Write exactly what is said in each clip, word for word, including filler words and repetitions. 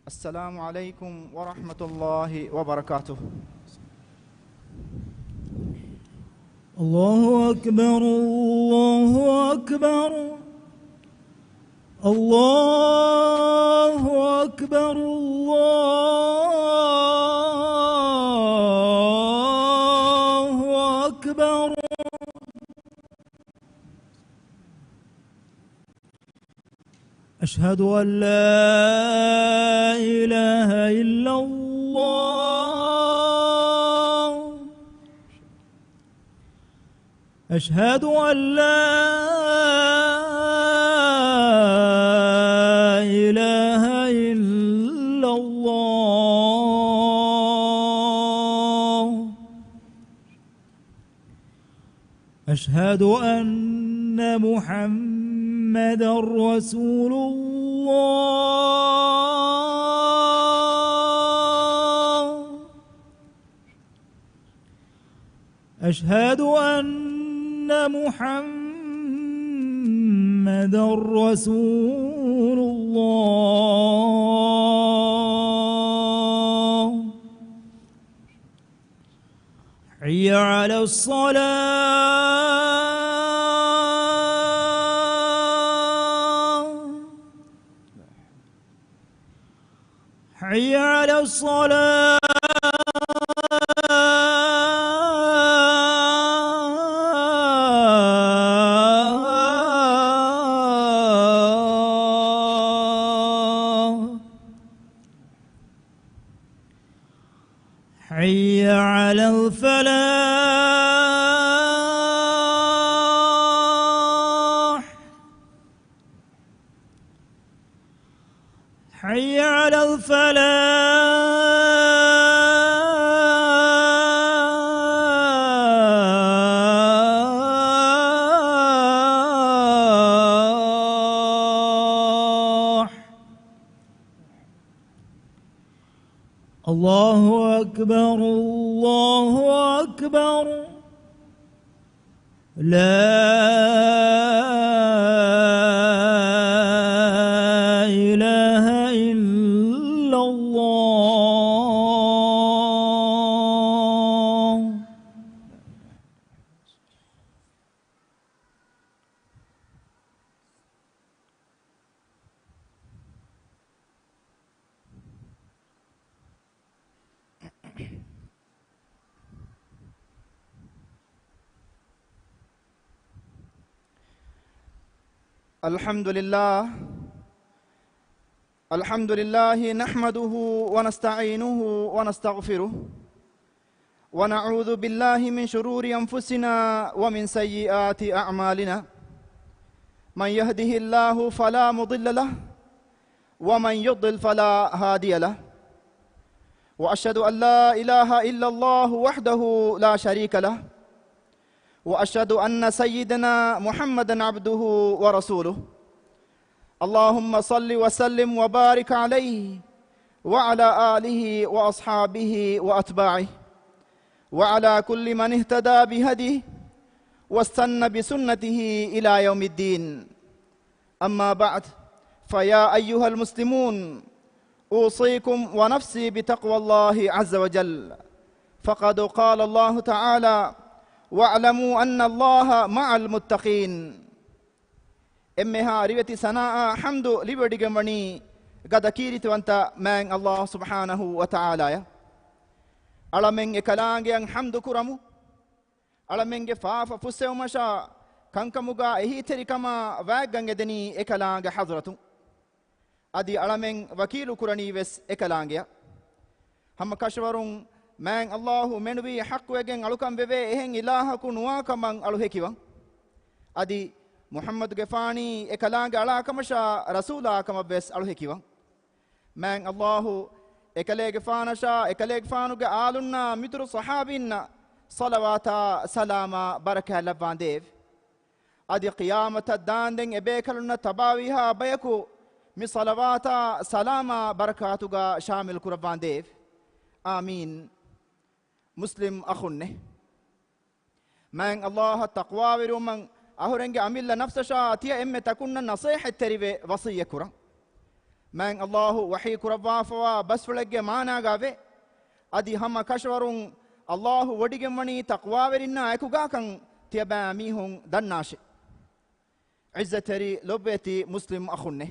السلام عليكم ورحمة الله وبركاته. الله أكبر، الله أكبر، الله أكبر، الله أكبر. أشهد أن لا إله إلا الله. أشهد أن لا إله إلا الله. أشهد أن محمدا رسول الله. أشهد أن محمدا رسول الله. حي على الصلاة. حي على الصلاة. حي على الفلاح. حي على الفلاح. الله أكبر، الله أكبر. لا إله إلا الله. الحمد لله. الحمد لله نحمده ونستعينه ونستغفره، ونعوذ بالله من شرور أنفسنا ومن سيئات أعمالنا. من يهده الله فلا مضل له، ومن يضلل فلا هادي له. وأشهد أن لا إله إلا الله وحده لا شريك له، وأشهد أن سيدنا محمدا عبده ورسوله. اللهم صل وسلم وبارك عليه وعلى آله وأصحابه وأتباعه وعلى كل من اهتدى بهديه واستن بسنته إلى يوم الدين. أما بعد، فيا أيها المسلمون، أوصيكم ونفسي بتقوى الله عز وجل، فقد قال الله تعالى: واعلموا أن الله مع المتقين. އެންމެހާ ރިވެތި ސަނާއާ ޙަމްދު ލިބިވަޑައިގެންވަނީ ގަދަ ކީރިތިވަންތަ މާތް ﷲ ސުބްޙާނަހޫ ވަތަޢާލާއަށް. އަޅަމެން އެކަލާނގެއަށް ޙަމްދު ކުރަމު. އަޅަމެންގެ ފާފަ ފުއްސެވުމަށާ، ކަންކަމުގާ އެހީތެރިކަމާ ވާތްގަން އެދެނީ އެކަލާނގެ ޙަޟްރަތުން. އަދި އަޅަމެން ވަކީލު ކުރަނީ ވެސް އެކަލާނގެއަށް. ހަމަ ކަށަވަރުން މާތް ﷲ މެނުވީ ޙައްޤުވެގެން އަޅުކަން ވެވޭ އެހެން އިލާހަކު ނުވާކަމަށް އަޅު ހެކިވަން. އަދި މުޙައްމަދުގެފާނީ އެކަލާނގެ އަޅާކަމަށާ ރަސޫލާކަމަށް ވެސް އަޅު ހެކިވަން. މާތް ﷲ އެކަލޭގެފާނަށާ، އެކަލޭގެފާނުގެ އާލުންނާ، މިތުރު ޞަޙާބީންނަށް ޞަލަވާތާ ސަލާމާ ބަރަކާތް ލައްވާނދޭވެ. އަދި ޤިޔާމަތަށް ދާންދެން އެބޭކަލުންނަށް ތަބާވީހާ ބަޔަކު މި ޞަލަވާތާ ސަލާމާ ބަރަކާތުގާ ޝާމިލް ކުރައްވާނދޭވެ. އާމީން. މުސްލިމް އަޚުންނޭ! މާތް ﷲ އަށް ތަޤްވާވެރިވުމަށް އަހުރެންގެ އަމިއްލަ ނަފްސަށާ ތިޔަ އެންމެ ތަކުންނަށް ނަޞޭޙަތްތެރިވެ ވަޞިއްޔަތް ކުރަން. މާތް ﷲ ވަޙީ ކުރައްވާފަވާ ބަސްފުޅެއްގެ މާނާގައިވޭ، އަދި ހަމަ ކަށަވަރުން ﷲ ވޮޑިގެންވަނީ ތަޤްވާވެރިންނާ އެކުގާކަން ތިޔަބައިމީހުން ދަންނާށެ. ޢިއްޒަތްތެރި ލޮބުވެތި މުސްލިމް އަޚުންނޭ!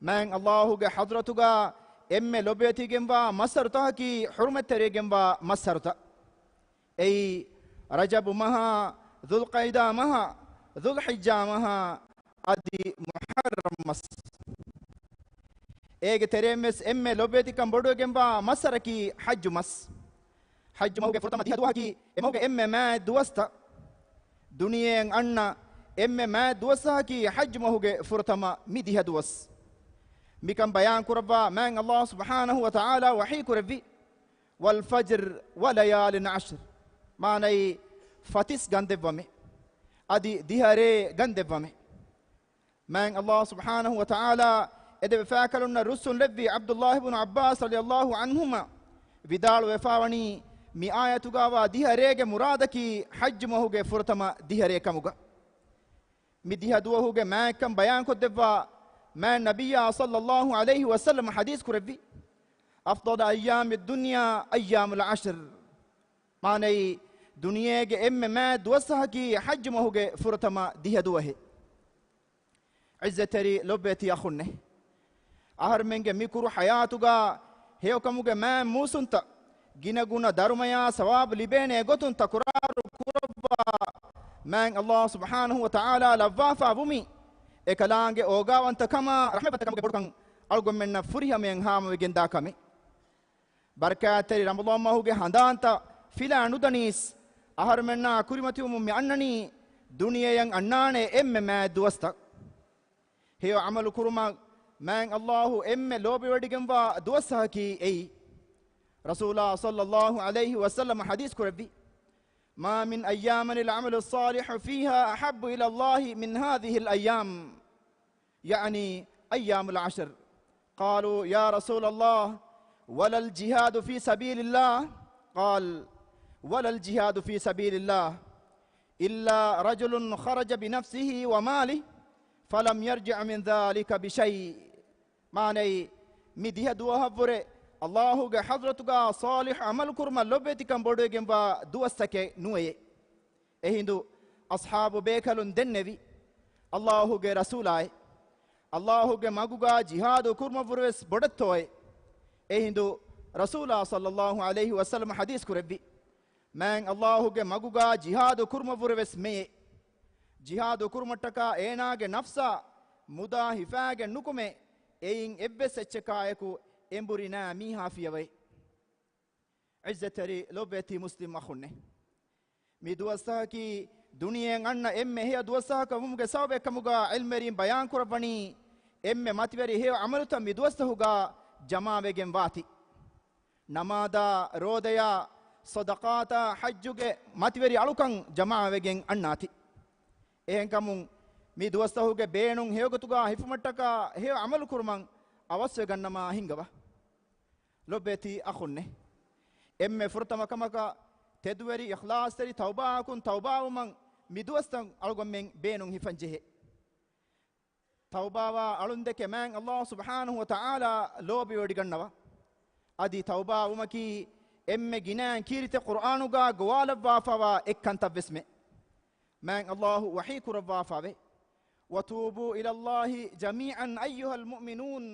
މާތް ﷲ ގެ ޙަޟްރަތުގަ އެންމެ ލޮބުވެތިގެންވާ މައްސަރުތަކަކީ ޙުރުމަތްތެރިވެގެންވާ މައްސަރުތައް. އެއީ، ރަޖަބު މަހާ، ޛުލްޤަޢިދާ މަހާ، ޛުލްޙިއްޖާ މަހާ، އަދި މުޙައްރަމް މަސް. އޭގެ ތެރެއިން ވެސް އެންމެ ލޮބުވެތިކަން ބޮޑުވެގެންވާ މައްސަރަކީ ޙައްޖު މަސް. ޙައްޖު މަހުގެ ފުރަތަމަ ދިހަ ދުވަހަކީ އެ މަހުގެ އެންމެ މާތް ދުވަސްތައް. ދުނިޔެއަށް އަންނަ އެންމެ މާތް ދުވަސްތަކަކީ ޙައްޖު މަހުގެ ފުރަތަމަ މި ދިހަ ދުވަސް. މިކަން ބަޔާން ކުރައްވާ މާތް ﷲ ސުބްޙާނަހޫ ވަތަޢާލާ ވަޙީ ކުރެއްވި، "والفجر وليال عشر." މާނައީ، ފަތިސް ގަންދެއްވަމޭ، އަދި ދިހަ ރޭ ގަންދެއްވަމޭ. މާތް ﷲ ސުބްޙާނަހޫ ވަތަޢާލާ އެދެބަފާކަލުންނަށް ރުއްސުން ލެއްވި ޢަބްދުﷲ ބުނު ޢައްބާސް ރަޟިޔަﷲ ޢަންހުމާ ވިދާޅުވެފާވަނީ، މި އާޔަތުގައިވާ ދިހަ ރޭގެ މުރާދަކީ ޙައްޖު މަހުގެ ފުރަތަމަ ދިހަ ރޭ ކަމުގަ. މި ދިހަ ދުވަހުގެ މާތްކަން ބަޔާންކޮށްދެއްވާ މާތް ނަބިއްޔާ ޞައްލަﷲ ޢަލައިހި ވަސައްލަމަ ޙަދީޘް ކުރެއްވި، "أفضل أيام الدنيا أيام العشر." މާނައީ، ދުނިޔޭގެ އެންމެ މާތް ދުވަސްތަކަކީ ޙައްޖު މަހުގެ ފުރަތަމަ ދިހަ ދުވަހޭ. ޢިއްޒަތްތެރި ލޮބުވެތި އަޚުންނޭ! އަހަރުމެންގެ މި ކުރު ޙަޔާތުގަ ހެޔޮކަމުގެ މާތް މޫސުންތައް، ގިނަގުނަ ދަރުމަޔާ ސަވާބު ލިބޭނޭ ގޮތުން ތަކުރާރު ކުރައްވާ މާތް ﷲ ސުބްޙާނަހޫ ވަތަޢާލާ ލައްވާފާ ވުމީ، އެކަލާނގެ އޯގާވަންތަކަމާ ރަޙްމަތްތަކަމުގެ ބޮޑުކަން އަޅުގަނޑުމެންނަށް ފުރިހަމަޔަށް ހާމަވެގެންދާ ކަމެއް. ބަރަކާތްތެރި ރަމަޟާން މަހުގެ ހަނދާންތައް ފިލާ ނުދަނީސް، އަހަރުމެންނާ ކުރިމަތިވުމުން މި އަންނަނީ ދުނިޔެއަށް އަންނާނެ އެންމެ މާތް ދުވަސްތައް. ހެޔޮ ޢަމަލު ކުރުމަށް މާތް ﷲ އެންމެ ލޯބިވޮޑިގެންވާ ދުވަސްތަކަކީ އެއީ. ރަސޫލާ ޞައްލަﷲ ޢަލައިހި ވަސައްލަމަ ޙަދީޘް ކުރެއްވި، "ما من أيام العمل الصالح فيها أحب إلى الله من هذه الأيام." يعني أيام العشر. قالوا: "يا رسول الله، ولا الجهاد في سبيل الله؟" قال: "ولا الجهاد في سبيل الله، إلا رجل خرج بنفسه وماله فلم يرجع من ذلك بشيء." މާނައީ، މި ދިހަ ދުވަހަށްވުރެ ﷲ ގެ ޙަޟްރަތުގަ ޞާލިޙު ޢަމަލު ކުރުމަށް ލޮބުވެތިކަން ބޮޑުވެގެންވާ ދުވަސްތަކެއް ނުވެޔޭ. އެހިނދު އަޞްޙާބު ބޭކަލުން ދެންނެވި، "ﷲ ގެ ރަސޫލާއޭ، ﷲ ގެ މަގުގަ ޖިހާދު ކުރުމަށްވުރެވެސް ބޮޑެއްތޯއޭ؟" އެހިނދު ރަސޫލާ ޞައްލަﷲ ޢަލައިހި ވަސައްލަމަ ޙަދީޘް ކުރެއްވި، "މާތް ﷲ ގެ މަގުގަ ޖިހާދު ކުރުމަށްވުރެވެސް މެޔޭ. ޖިހާދު ކުރުމަށްޓަކާ އޭނާގެ ނަފްސާ މުދާ ހިފާގެން ނުކުމެ، އެއިން އެއްވެސް އެއްޗަކާއެކު އެނބުރި ނާ މީހާ ފިޔަވައި." ޢިއްޒަތްތެރި ލޮބުވެތި މުސްލިމް އަޚުންނޭ! މި ދުވަސްތަކަކީ ދުނިޔެއަށް އަންނަ އެންމެ ހެޔޮ ދުވަސްތަކަކަށް ވުމުގެ ސަބަބެއް ކަމުގަ ޢިލްމުވެރިން ބަޔާން ކުރައްވަނީ، އެންމެ މަތިވެރި ހެޔޮ ޢަމަލުތައް މި ދުވަސްތަކުގަ ޖަމާވެގެން ވާތީ. ނަމާދާ، ރޯދަޔާ، ޞަދަޤާތާ، ޙައްޖުގެ މަތިވެރި އަޅުކަން ޖަމާވެގެން އަންނާތީ. އެހެންކަމުން، މި ދުވަސްތަކުގެ ބޭނުން ހެޔޮގޮތުގަ ހިފުމަށްޓަކާ ހެޔޮ ޢަމަލު ކުރުމަށް އަވަސްވެގަންނަމާ ހިންގަވާ. ލޮބުވެތި އަޚުންނޭ! އެންމެ ފުރަތަމަ ކަމަކަށް ތެދުވެރި އިޚްލާޞްތެރި ތައުބާއަކުން ތައުބާވުމަށް މި ދުވަސްތައް އަޅުގަނޑުމެން ބޭނުން ހިފަން ޖެހޭ. ތައުބާވާ އަޅުންދެކެ މާތް ﷲ ސުބްޙާނަހޫ ވަތަޢާލާ ލޯބިވޮޑިގަންނަވާ. އަދި ތައުބާވުމަކީ އެންމެ ގިނައިން ކީރިތި ޤުރްއާނުގަ ގޮވާލައްވާފަވާ އެއްކަންތައްވެސްމެ. މާތް ﷲ ވަޙީ ކުރައްވާފަވޭ، "وتوبوا إلى الله جميعا أيها المؤمنون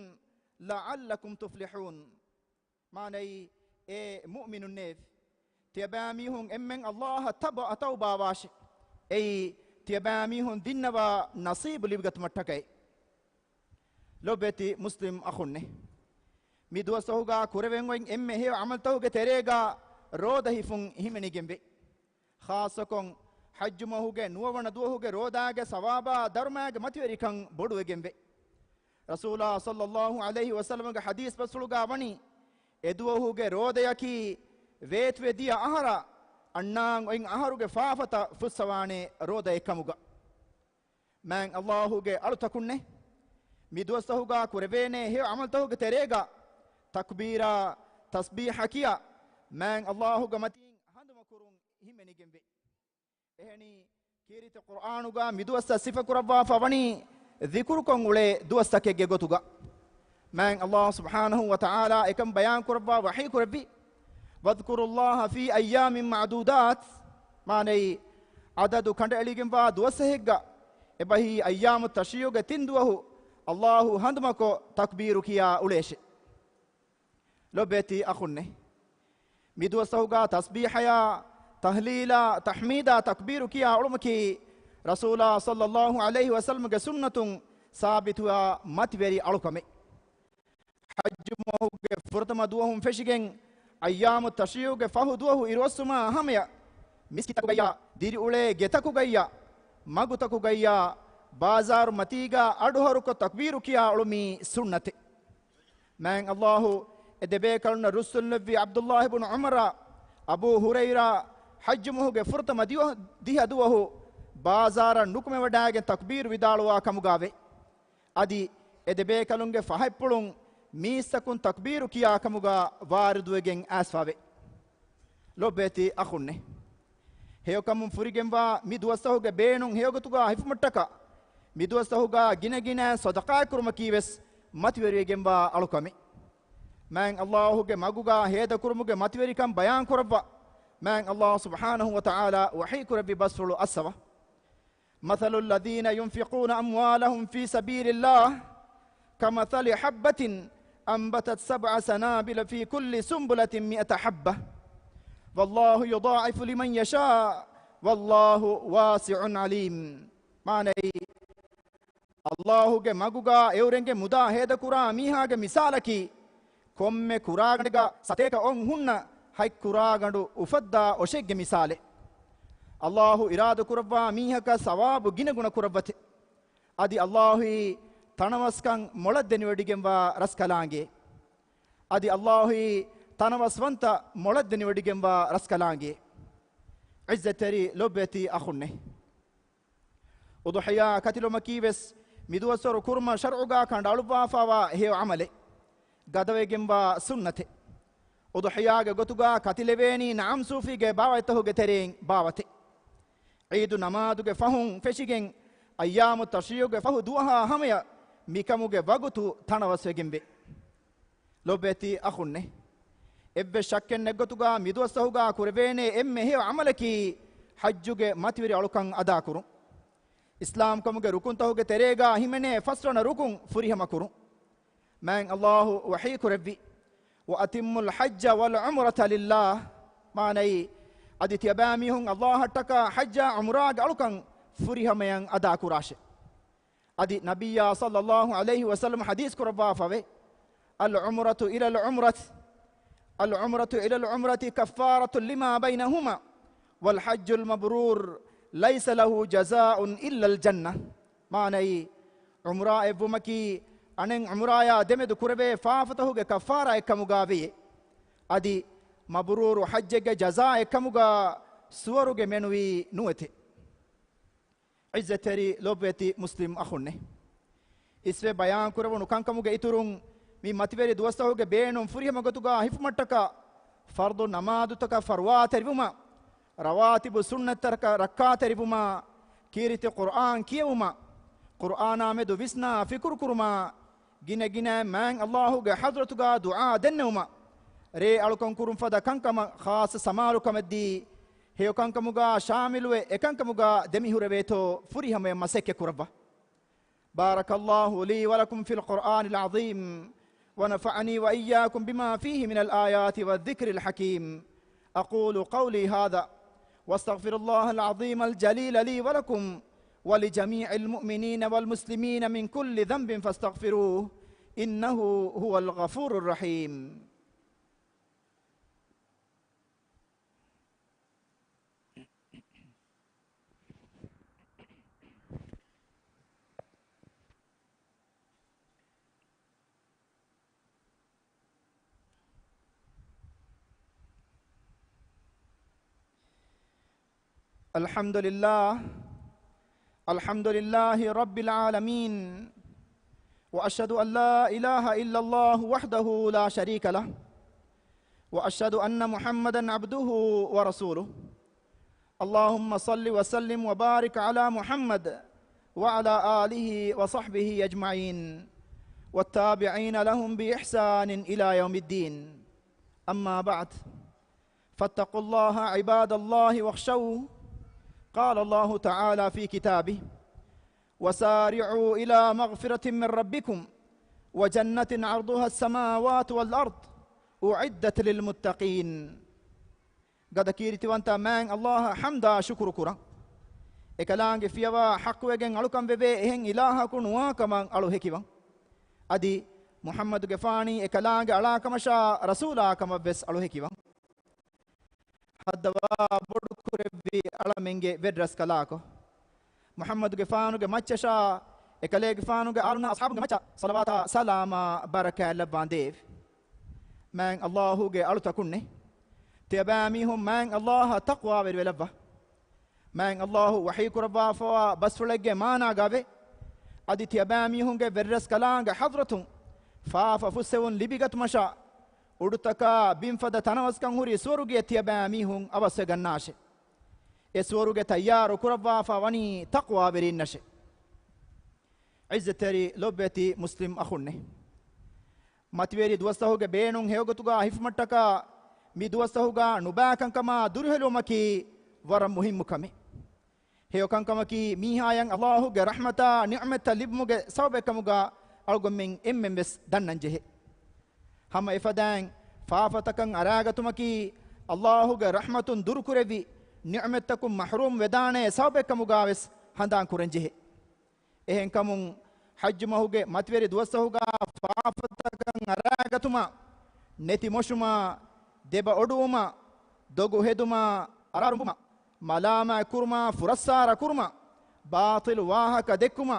لعلكم تفلحون." މާނައީ، އޭ މުއުމިނުންނޭވެ! ތިޔަބައިމީހުން އެންމެން ﷲ އަށް ތަބަ-، ތައުބާވާށޭ. އެއީ، ތިޔަބައިމީހުން ދިންނަވާ ނަޞީބު ލިބިގަތުމަށްޓަކައި. ލޮބުވެތި މުސްލިމް އަޚުންނޭ! މި ދުވަސްތަކުގަ ކުރެވެން އޮތް އެންމެ ހެޔޮ ޢަމަލުތަކުގެ ތެރޭގަ ރޯދަ ހިފުން ހިމެނިގެންވޭ. ޚާއްޞަކޮށް، ޙައްޖު މަހުގެ ނުވަވަނަ ދުވަހުގެ ރޯދާގެ ސަވާބާ ދަރުމައިގެ މަތިވެރިކަން ބޮޑުވެގެންވޭ. ރަސޫލާ ޞައްލަﷲ ޢަލައިހި ވަސައްލަމަގެ ޙަދީޘް ބަސްފުޅުގަ ވަނީ، އެ ދުވަހުގެ ރޯދަޔަކީ ވޭތުވެ ދިޔަ އަހަރާ އަންނާން އޮތް އަހަރުގެ ފާފަތައް ފުއްސަވާނެ ރޯދައެއް ކަމުގަ. މާތް ﷲ ގެ އަޅުތަކުންނޭ! މި ދުވަސްތަކުގަ ކުރެވޭނެ ހެޔޮ ޢަމަލުތަކުގެ ތެރޭގަ ތަކްބީރާ، ތަސްބީޙަ ކިޔާ، މާތް ﷲ ގެ މަތީން ހަނދުމަކުރުން ހިމެނިގެންވޭ. އެހެނީ، ކީރިތި ޤުރްއާނުގަ މި ދުވަސްތައް ސިފަކުރައްވާފަ ވަނީ ޛިކުރުކޮށް އުޅޭ ދުވަސްތަކެއްގެ ގޮތުގަ. މާތް ﷲ ސުބްޙާނަހޫ ވަތަޢާލާ އެކަން ބަޔާން ކުރައްވާ ވަޙީ ކުރެއްވި، "واذكروا الله في أيام معدودات"، މާނައީ، އަދަދު ކަނޑައެޅިގެންވާ ދުވަސްތަކެއްގަ އެބަހީ އައްޔާމު ތަޝްރީޢުގެ ތިން ދުވަހު ﷲ ހަނދުމަކޮށް ތަކްބީރު ކިޔާ އުޅޭށެ. ލޮބުވެތި އަޚުންނޭ، މި ދުވަސްތަކުގަ ތަސްބީޙަޔާ، ތަހްލީލާ، ތަޙްމީދާ، ތަކްބީރު ކިޔާ އުޅުމަކީ ރަސޫލާ ޞައްލައްލާހު ޢަލައިހި ވަސައްލަމްގެ ސުންނަތުން ސާބިތުވާ މަތިވެރި އަޅުކަމެއް. ޙައްޖު މަހުގެ ފުރަތަމަ ދުވަހުން ފެށިގެން، އައްޔާމު ތަޝްރީޢުގެ ފަހު ދުވަހު އިރުއޮއްސުމާ ހަމަޔަށް، މިސްކިތަކުގައްޔާ، ދިރިއުޅޭ ގެތަކުގައްޔާ، މަގުތަކުގައްޔާ، ބާޒާރު މަތީގަ އަޑުހަރުކޮށް ތަކްބީރު ކިޔާ އުޅުމީ ސުންނަތެއް. މާތް ﷲ އެ ދެބޭކަލުންނަށް ރުއްސުންލެއްވި ޢަބްދުﷲ ބުނު ޢުމަރާ، އަބޫ ހުރައިރާ، ޙައްޖު މަހުގެ ފުރަތަމަ ދިވަ-، ދިހަ ދުވަހު ބާޒާރަށް ނުކުމެވަޑައިގެން ތަކްބީރު ވިދާޅުވާ ކަމުގައެވެ. އަދި އެ ދެބޭކަލުންގެ ފަހަތްޕުޅުން މީސްތަކުން ތަކްބީރު ކިޔާ ކަމުގަ ވާރިދުވެގެން އައިސްފަވޭ. ލޮބުވެތި އަޚުންނޭ، ހެޔޮކަމުން ފުރިގެންވާ މި ދުވަސްތަކުގެ ބޭނުން ހެޔޮގޮތުގަ ހިފުމަށްޓަކާ، މި ދުވަސްތަކުގަ ގިނަގިނައިން ޞަދަޤާތްކުރުމަކީވެސް މަތިވެރިވެގެންވާ އަޅުކަމެއް. މާތް ﷲ ގެ މަގުގަ ހޭދަކުރުމުގެ މަތިވެރިކަން ބަޔާން ކުރައްވާ، މާތް ﷲ ސުބްޙާނަހޫ ވަތަޢާލާ ވަޙީ ކުރެއްވި ބަސްފުޅު އައްސަވާ. مثل الذين ينفقون أموالهم في سبيل الله كمثل حبة أنبتت سبع سنابل في كل سنبلة مئة حبة والله يضاعف لمن يشاء والله واسع عليم. މާނައީ، ﷲ ގެ މަގުގަ އެއުރެންގެ މުދާ ހޭދަކުރާ މީހާގެ މިސާލަކީ، ކޮންމެ ކުރާގަނޑެއްގަ ސަތޭކަ އޮން ހުންނަ ހަތް ކުރާގަނޑު އުފައްދާ އޮށެއްގެ މިސާލެއް. ﷲ އިރާދަކުރައްވާ މީހަކަށް ސަވާބު ގިނަގުނަ ކުރައްވަތެ. އަދި ﷲ ތަނަވަސްކަން މޮޅަށްދެނިވޮޑިގެންވާ ރަސްކަލާނގެ. އަދި ﷲ ތަނަވަސްވަންތަ މޮޅަށްދެނިވޮޑިގެންވާ ރަސްކަލާނގެ. ޢިއްޒަތްތެރި ލޮބުވެތި އަޚުންނޭ، އުޟުޙިޔާ ކަތިލުމަކީވެސް މިދުވަސްވަރު ކުރުމަށް ޝަރުޢުގަ ކަނޑައަޅުއްވާފައިވާ ހެޔޮ ޢަމަލެއް، ގަދަވެގެންވާ ސުންނަތެއް. އުޟުޙިޔާގެ ގޮތުގަ ކަތިލެވޭނީ ނަޢަމް ސޫފީގެ ބާވަތްތަކުގެ ތެރެއިން ބާވަތެއް. ޢީދު ނަމާދުގެ ފަހުން ފެށިގެން އައްޔާމު ތަޝްރީޢުގެ ފަހު ދުވަހާ ހަމަޔަށް މިކަމުގެ ވަގުތު ތަނަވަސްވެގެންވޭ. ލޮބުވެތި އަޚުންނޭ، އެއްވެސް ޝައްކެއް ނެތްގޮތުގަ މިދުވަސްތަކުގަ ކުރެވޭނޭ އެންމެ ހެޔޮ ޢަމަލަކީ ޙައްޖުގެ މަތިވެރި އަޅުކަން އަދާކުރުން. އިސްލާމްކަމުގެ ރުކުންތަކުގެ ތެރޭގަ ހިމެނޭ ފަސްވަނަ ރުކުން ފުރިހަމަކުރުން. މާތް ﷲ ވަޙީ ކުރެއްވި، "وأتموا الحج والعمرة لله"، މާނައީ، އަދި ތިޔަބައިމީހުން ﷲ އަށްޓަކާ ޙައްޖާ ޢުމްރާގެ އަޅުކަން ފުރިހަމަޔަށް އަދާކުރާށެ. އަދި ނަބިއްޔާ ޞައްލައްލާހު ޢަލައިހި ވަސައްލަމަ ޙަދީޘް ކުރައްވާފަވޭ، "العمرة إلى العمرة، العمرة إلى العمرة كفارة لما بينهما، والحج المبرور ليس له جزاء إلا الجنة." މާނައީ، ޢުމްރާ އެއްވުމަކީ އަނެއް ޢުމްރާޔާ ދެމެދު ކުރެވޭ ފާފަތަކުގެ ކަފާރާއެއްކަމުގަ ވެޔޭ. އަދި މަބްރޫރު ޙައްޖެއްގެ ޖަޒާއެއްކަމުގަ ސުވަރުގެ މެނުވީ ނުވެތެ. ޢިއްޒަތްތެރި ލޮބުވެތި މުސްލިމް އަޚުންނޭ، އިސްވެ ބަޔާން ކުރެވުނު ކަންކަމުގެ އިތުރުން، މި މަތިވެރި ދުވަސްތަކުގެ ބޭނުން ފުރިހަމަ ގޮތުގަ ހިފުމަށްޓަކާ، ފަރްޟު ނަމާދުތަކަށް ފަރުވާތެރިވުމާ، ރަވާތިބު ސުންނަތްތަކަށް ރައްކާތެރިވުމާ، ކީރިތި ޤުރްއާން ކިޔެވުމާ، ޤުރްއާނާ މެދު ވިސްނާ ފިކުރު ކުރުމާ، ގިނަ ގިނައިން މާތް ﷲ ގެ ޙަޟްރަތުގަ ދުޢާ ދެންނެވުމަށް، ރޭ އަޅުކަން ކުރުން ފަދަ ކަންކަމަށް ޚާއްޞަ ސަމާލުކަމެއްދީ، ހެޔޮ ކަންކަމުގަ ޝާމިލުވެ، އެކަންކަމުގަ ދެމިހުރެވޭތޯ ފުރިހަމަޔަށް މަސައްކަތް ކުރައްވާ. بارك الله لي ولكم في القرآن العظيم، ونفعني وإياكم بما فيه من الآيات والذكر الحكيم. أقول قولي هذا، وأستغفر الله العظيم الجليل لي ولكم ولجميع المؤمنين والمسلمين من كل ذنب فاستغفروه، إنه هو الغفور الرحيم. الحمد لله، الحمد لله رب العالمين، وأشهد أن لا إله إلا الله وحده لا شريك له، وأشهد أن محمدا عبده ورسوله. اللهم صل وسلم وبارك على محمد وعلى آله وصحبه أجمعين. والتابعين لهم بإحسان إلى يوم الدين. أما بعد، فاتقوا الله عباد الله واخشوه. قال الله تعالى في كتابه: وسارعوا إلى مغفرة من ربكم وجنة عرضها السماوات والأرض أعدت للمتقين. ގަދަ ކީރިތިވަންތަ މާތް ﷲ އަށް ޙަމްދާ ޝުކުރު ކުރަން. އެކަލާނގެ ފިޔަވާ ޙައްޤުވެގެން އަޅުކަން ވެވޭ އެހެން އިލާހަކު ނުވާ ކަމަށް އަޅު ހެކިވަން. އަދި މުޙައްމަދުގެފާނީ އެކަލާނގެ އަޅާ ކަމަށާ ރަސޫލާ ކަމަށް ވެސް އަޅު ހެކިވަން. ހައްދަވާ ބޮޑު ކުރެއްވި އަޅަމެންގެ ވެރިރަސް ކަލާކޮ، މުޙައްމަދުގެފާނުގެ މައްޗަށާ އެކަލޭގެފާނުގެ އާލުންނާ އަޞްޙާބުންގެ މައްޗަށް ޞަލަވާތާ ސަލާމާ ބަރަކާތް ލައްވާނދޭވެ. މާތް ﷲ ގެ އަޅުތަކުންނޭ. ތިޔަބައިމީހުން މާތް ﷲ އަށް ތަޤްވާވެރިވެލައްވާ. މާތް ﷲ ވަޙީ ކުރައްވާފަވާ ބަސްފުޅެއްގެ މާނާގައި އަދި ތިޔަބައިމީހުންގެ ވެރިރަސްކަލާނގެ ޙަޟްރަތުން ފާފަ ފުއްސެވުން ލިބިގަތުމަށާ، އުޑުތަކާ ބިންފަދަ ތަނަވަސްކަން ހުރި ސުވަރުގެއަށް ތިޔަބައިމީހުން އަވަސްވެގަންނާށެ. އެ ސުވަރުގެ ތައްޔާރު ކުރައްވާފަ ވަނީ ތަޤްވާވެރީންނަށެ. ޢިއްޒަތްތެރި ލޮބުވެތި މުސްލިމް އަޚުންނޭ. މަތިވެރި ދުވަސްތަހުގެ ބޭނުން ހެޔޮގޮތުގަ ހިފުމަށްޓަކާ، މި ދުވަސްތަހުގަ ނުބައިކަންކަމާ ދުރުހެލުވުމަކީ ވަރަށް މުހިއްމު ކަމެއް. ހެޔޮކަންކަމަކީ މީހާޔަށް ﷲ ގެ ރަޙްމަތާ ނިޢުމަތްތައް ލިބުމުގެ ސަބަބެއްކަމުގަ އަޅުގަނޑުމެން އެންމެން ވެސް ދަންނަންޖެހޭ. ހަމަ އެފަދައިން ފާފަތަކަށް އަރާގަތުމަކީ ﷲ ގެ ރަޙްމަތުން ދުރުކުރެއްވި ނިޢުމަތްތަކުން މަޙްރޫމް ވެދާނޭ ސަބަބެއްކަމުގަ ވެސް ހަނދާން ކުރަންޖެހޭ. އެހެންކަމުން، ޙައްޖު މަހުގެ މަތިވެރި ދުވަސްތަހުގަ ފާފަތަކަށް އަރާގަތުމާ، ނެތި މޮށުމާ، ދެބަ އޮޑުވުމާ، ދޮގު ހެދުމާ، އަރާރުނބުމާ، މަލާމާތް ކުރުމާ، ފުރައްސާރަ ކުރުމާ، ބާޠިލު ވާހަކަ ދެއްކުމާ،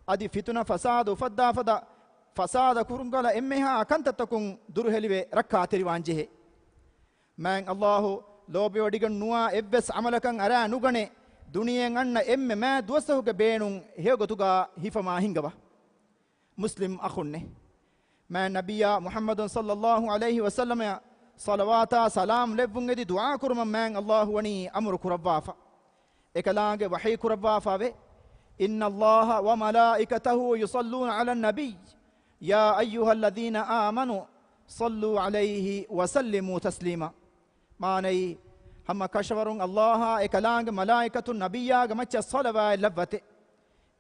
އަދި ފިތުނަ ފަސާދަ އުފައްދާ ފަދަ ފަސާދަ ކުރުން ކަލަ އެންމެހާ ކަންތައްތަކުން ދުރުހެލިވެ ރައްކާތެރިވާންޖެހޭ. މާތް ﷲ ލޯބިވެޑިގެން ނުވާ އެއްވެސް ޢަމަލަކަށް އަރާ ނުގަނޭ، ދުނިޔެއަށް އަންނަ އެންމެ މާތް ދުވަސްތަހުގެ ބޭނުން ހެޔޮގޮތުގަ ހިފަމާ ހިންގަވާ. މުސްލިމް އަޚުންނޭ. މާތް ނަބިއްޔާ މުޙައްމަދު ޞައްލައްލާހު ޢަލައިހި ވަސައްލަމައަށް ޞަލަވާތާ ސަލާމް ލެއްވުން އެދި ދުޢާ ކުރުމަށް މާތް ﷲ ވަނީ އަމުރު ކުރައްވާފަ. އެކަލާނގެ ވަޙީ ކުރައްވާފަވޭ، إن الله وملائكته يصلون على النبي، يا أيها الذين آمنوا صلوا عليه وسلموا تسليما. މާނައީ، ހަމަ ކަށަވަރުން ﷲ އާ އެކަލާނގެ މަލާއިކަތުން ނަބިއްޔާގެ މައްޗަށް ޞަލަވާތް ލައްވަތެ.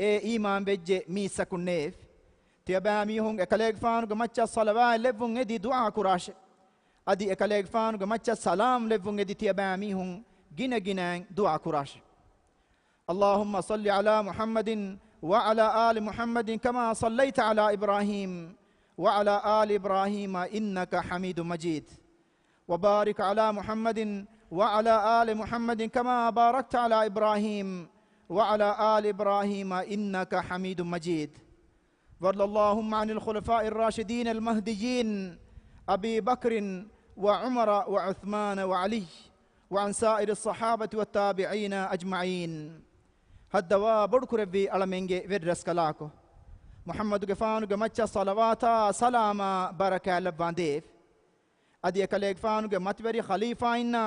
އޭ އީމާން ވެއްޖެ މީސްތަކުންނޭވެ! ތިޔަބައިމީހުން އެކަލޭގެފާނުގެ މައްޗަށް ޞަލަވާތް ލެއްވުން އެދި ދުޢާ ކުރާށެ. އަދި އެކަލޭގެފާނުގެ މައްޗަށް ސަލާމް ލެއްވުން އެދި ތިޔަބައިމީހުން ގިނަ ގިނައިން ދުޢާ ކުރާށެ. اللهم صل على محمد وعلى آل محمد كما صليت على إبراهيم وعلى آل إبراهيم إنك حميد مجيد. وبارك على محمد وعلى آل محمد كما باركت على إبراهيم وعلى آل إبراهيم إنك حميد مجيد. وارض اللهم عن الخلفاء الراشدين المهديين أبي بكر وعمر وعثمان وعلي وعن سائر الصحابة والتابعين أجمعين. ހައްދަވާ ބޮޑުކުރެއްވި އަޅަމެންގެ ވެރިރަސްކަލާކޮ، މުޙައްމަދުގެފާނުގެ މައްޗަށް ޞަލަވާތާ ސަލާމާ ބަރަކާތް ލައްވާނދޭވެ. އަދި އެކަލޭގެފާނުގެ މަތިވެރި ޚަލީފާއިންނާ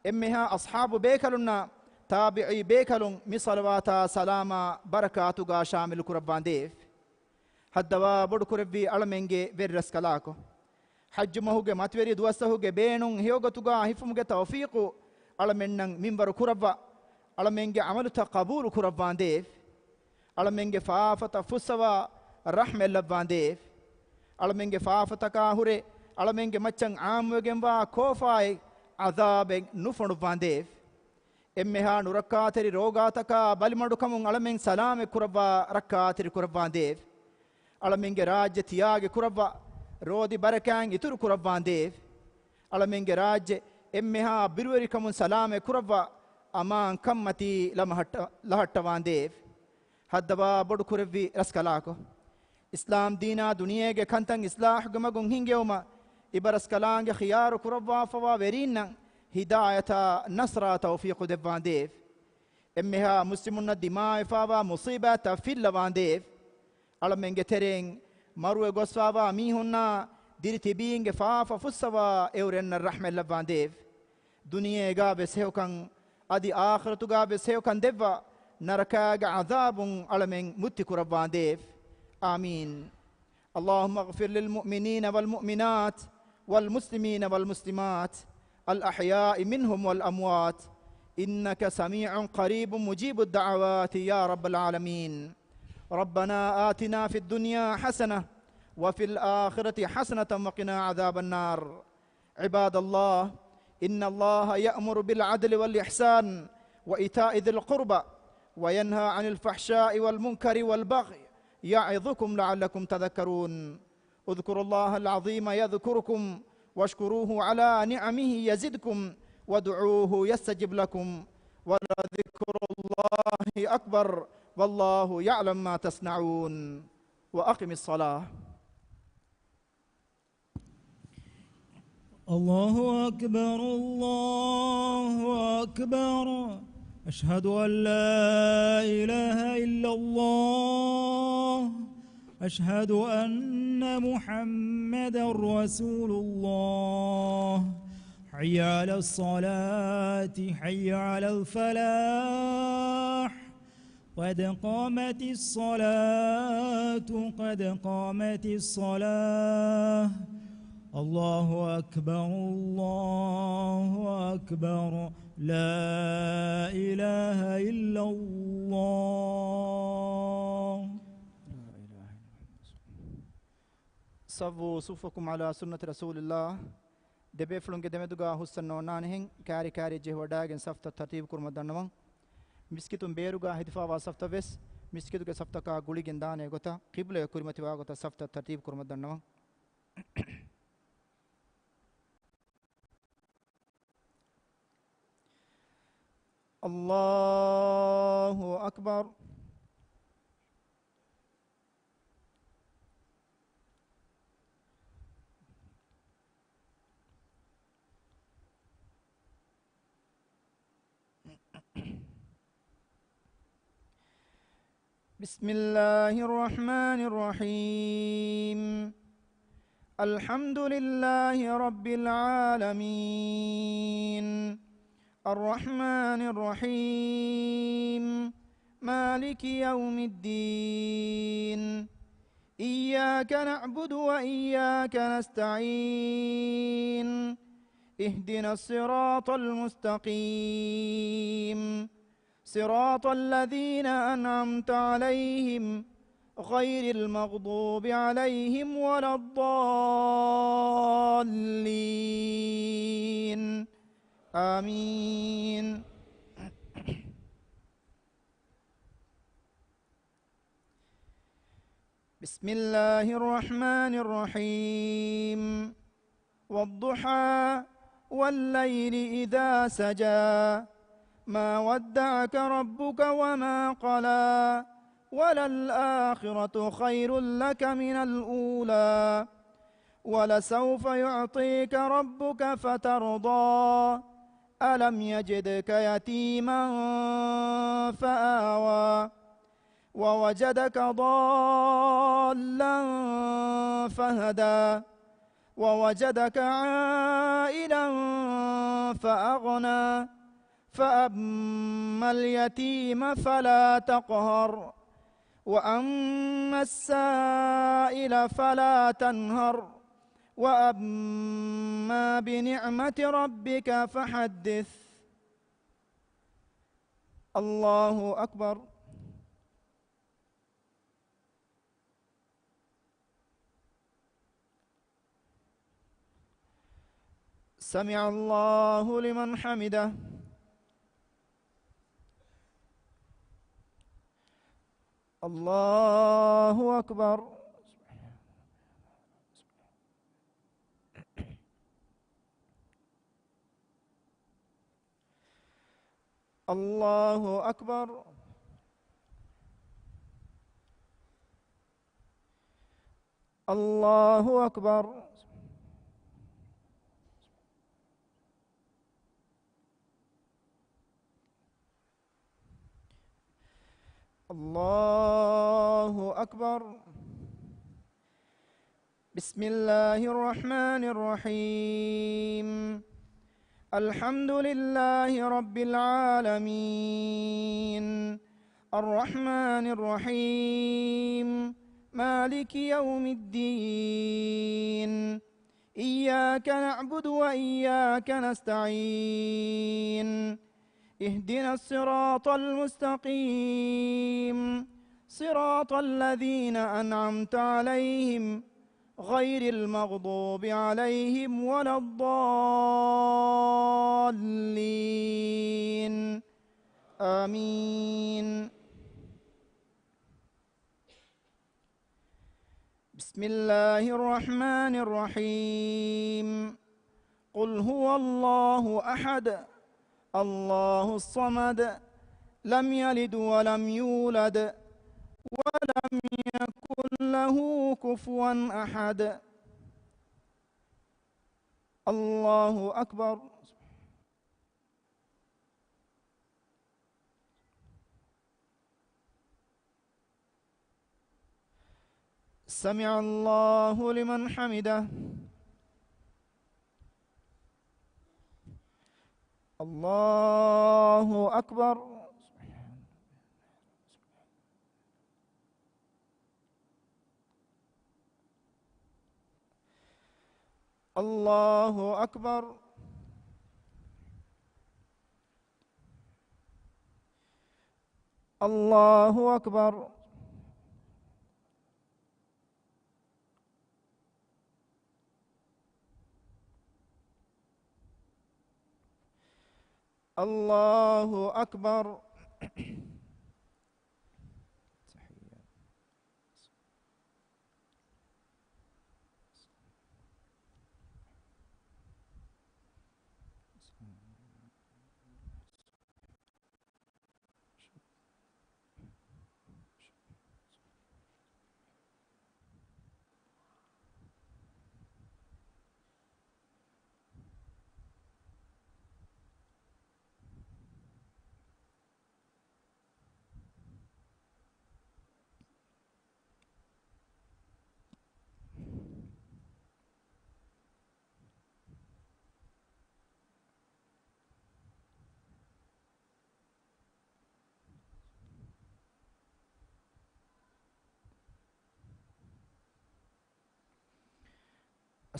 އެންމެހާ އަޞްޙާބު ބޭކަލުންނާ ތާބިޢީ ބޭކަލުން މި ޞަލަވާތާ ސަލާމާ ބަރަކާތުގާ ޝާމިލު ކުރައްވާނދޭވެ. ހައްދަވާ ބޮޑުކުރެއްވި އަޅަމެންގެ ވެރިރަސްކަލާކޮ، ޙައްޖު މަހުގެ މަތިވެރި ދުވަސްތަހުގެ ބޭނުން ހެޔޮގޮތުގާ ހިފުމުގެ ތައުފީޤު އަޅަމެންނަށް މިންވަރު ކުރައްވާ، އަޅަމެންގެ ޢަމަލުތައް ޤަބޫލު ކުރައްވާނދޭވެ. އަޅަމެންގެ ފާފަތައް ފުއްސަވާ، ރަޙްމަތް ލައްވާނދޭވެ. އަޅަމެންގެ ފާފަތަކާ ހުރެ އަޅަމެންގެ މައްޗަށް ޢާއްމުވެގެންވާ ކޯފާއެއް، ޢަޛާބެއް ނުފޮނުއްވާނދޭވެ. އެންމެހާ ނުރައްކާތެރި ރޯގާތަކާ ބަލިމަޑުކަމުން އަޅަމެން ސަލާމަތް ކުރައްވާ، ރައްކާތެރި ކުރައްވާނދޭވެ. އަޅަމެންގެ ރާއްޖެ ތިޔާގި ކުރައްވާ، ރޯދި ބަރަކާތް އިތުރު ކުރައްވާނދޭވެ. އަޅަމެންގެ ރާއްޖެ އެންމެހާ ބިރުވެރިކަމުން ސަލާމަތް ކުރައްވާ، އަމާންކަންމަތީ ލަމަހައްޓަ-، ލަހައްޓަވާނދޭވެ. ހައްދަވާ ބޮޑުކުރެއްވި ރަސްކަލާކޮ، އިސްލާމް ދީނާ ދުނިޔޭގެ ކަންތައް އިޞްލާޙުގެ މަގުން ހިންގެވުމަށް އިބަރަސްކަލާނގެ ޚިޔާރު ކުރައްވާފަވާ ވެރީންނަށް ހިދާޔަތާ ނަޞްރާ ތައުފީޤު ދެއްވާނދޭވެ. އެންމެހާ މުސްލިމުންނަށް ދިމާވެފާވާ މުޞީބާތްތައް ފިއްލަވާނދޭވެ. އަޅަމެންގެ ތެރެއިން މަރުވެ ގޮސްފާވާ މީހުންނާ ދިރި ތިބީންގެ ފާފަ ފުއްސަވާ އެއުރެންނަށް ރަޙްމަތް ލައްވާނދޭވެ. ދުނިޔޭގާ ވެސް ހެޔޮކަން، އަދި އާޚިރަތުގާ ވެސް ހެޔޮކަން ދެއްވާ، ނަރަކާގެ ޢަޛާބުން އަޅަމެން މުއްތި ކުރައްވާނދޭވެ. އާމީން. اللهم اغفر للمؤمنين والمؤمنات والمسلمين والمسلمات الأحياء منهم والأموات إنك سميع قريب مجيب الدعوات يا رب العالمين. ربنا آتنا في الدنيا حسنة وفي الآخرة حسنة وقنا عذاب النار. عباد الله، إن الله يأمر بالعدل والإحسان وإيتاء ذي القربى وينهى عن الفحشاء والمنكر والبغي يعظكم لعلكم تذكرون. اذكروا الله العظيم يذكركم واشكروه على نعمه يزدكم وادعوه يستجب لكم ولذكر الله أكبر والله يعلم ما تصنعون. وأقم الصلاة. الله أكبر، الله أكبر. أشهد أن لا إله إلا الله. أشهد أن محمدا رسول الله. حي على الصلاة، حي على الفلاح. قد قامت الصلاة، قد قامت الصلاة. الله أكبر، الله أكبر. لا إله إلا الله. سووا صفوفكم على سنة رسول الله. ދެބޭފުޅުންގެ ދެމެދުގާ ހުސްއަންނަ އޮންނާނެހެން، ކާރި ކާރިއަށް ޖެހިވަޑައިގެން ސަފްތައް ތަރްތީބު ކުރުމަށް ދަންނަވަން. މިސްކިތުން ބޭރުގާ ހެދިފާވާ ސަފްތައް ވެސް، މިސްކިތުގެ ސަފްތަކާ ގުޅިގެން ދާނެ ގޮތަށް، ޤިބްލަޔަށް ކުރިމަތިވާ ގޮތަށް ސަފްތައް ތަރްތީބު ކުރުމަށް ދަންނަވަން. الله أكبر. بسم الله الرحمن الرحيم. الحمد لله رب العالمين. الرحمن الرحيم. مالك يوم الدين. إياك نعبد وإياك نستعين. اهدنا الصراط المستقيم. صراط الذين أنعمت عليهم غير المغضوب عليهم ولا الضالين. آمين. بسم الله الرحمن الرحيم. والضحى والليل إذا سجى. ما ودعك ربك وما قلى. وللآخرة خير لك من الأولى. ولسوف يعطيك ربك فترضى. ألم يجدك يتيما فآوى. ووجدك ضالا فهدى. ووجدك عائلا فأغنى. فأما اليتيم فلا تقهر. وأما السائل فلا تنهر. وأما بنعمة ربك فحدث. الله أكبر. سمع الله لمن حمده. الله أكبر. الله أكبر. الله أكبر. الله أكبر. بسم الله الرحمن الرحيم. الحمد لله رب العالمين. الرحمن الرحيم. مالك يوم الدين. إياك نعبد وإياك نستعين. اهدنا الصراط المستقيم. صراط الذين أنعمت عليهم غير المغضوب عليهم ولا الضالين. آمين. بسم الله الرحمن الرحيم. قل هو الله أحد، الله الصمد، لم يلد ولم يولد، ولم يكن له كفوا أحد. الله أكبر. سمع الله لمن حمده. الله أكبر. الله أكبر. الله أكبر. الله أكبر.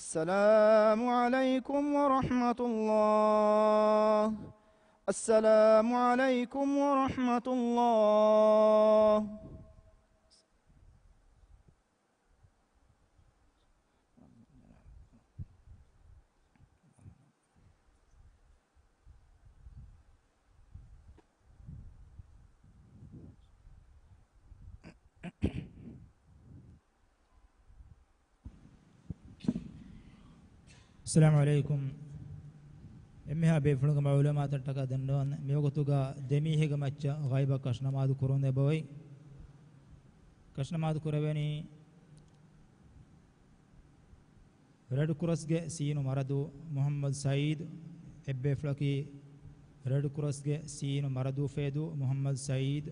السلام عليكم ورحمة الله. السلام عليكم ورحمة الله. އައްސަލާމު ޢަލައިކުމް. އެންމެހާ ބޭފުޅުންގެ މަޢުލޫމާތަށްޓަކާ ދެންނެވަން، މިވަގުތުގަ ދެމީހެއްގެ މައްޗަށް ޣައިބަށް ކަށުނަމާދު ކުރުން އެބައޮތް. ކަށުނަމާދު ކުރެވެނީ ރެޑް ކްރޮސްގެ ސީނު މަރަދޫ މުޙައްމަދު ސަޢީދު، އެއްބޭފުޅަކީ ރެޑް ކްރޮސްގެ ސީނު މަރަދޫ ފޭދޫ މުޙައްމަދު ސަޢީދު،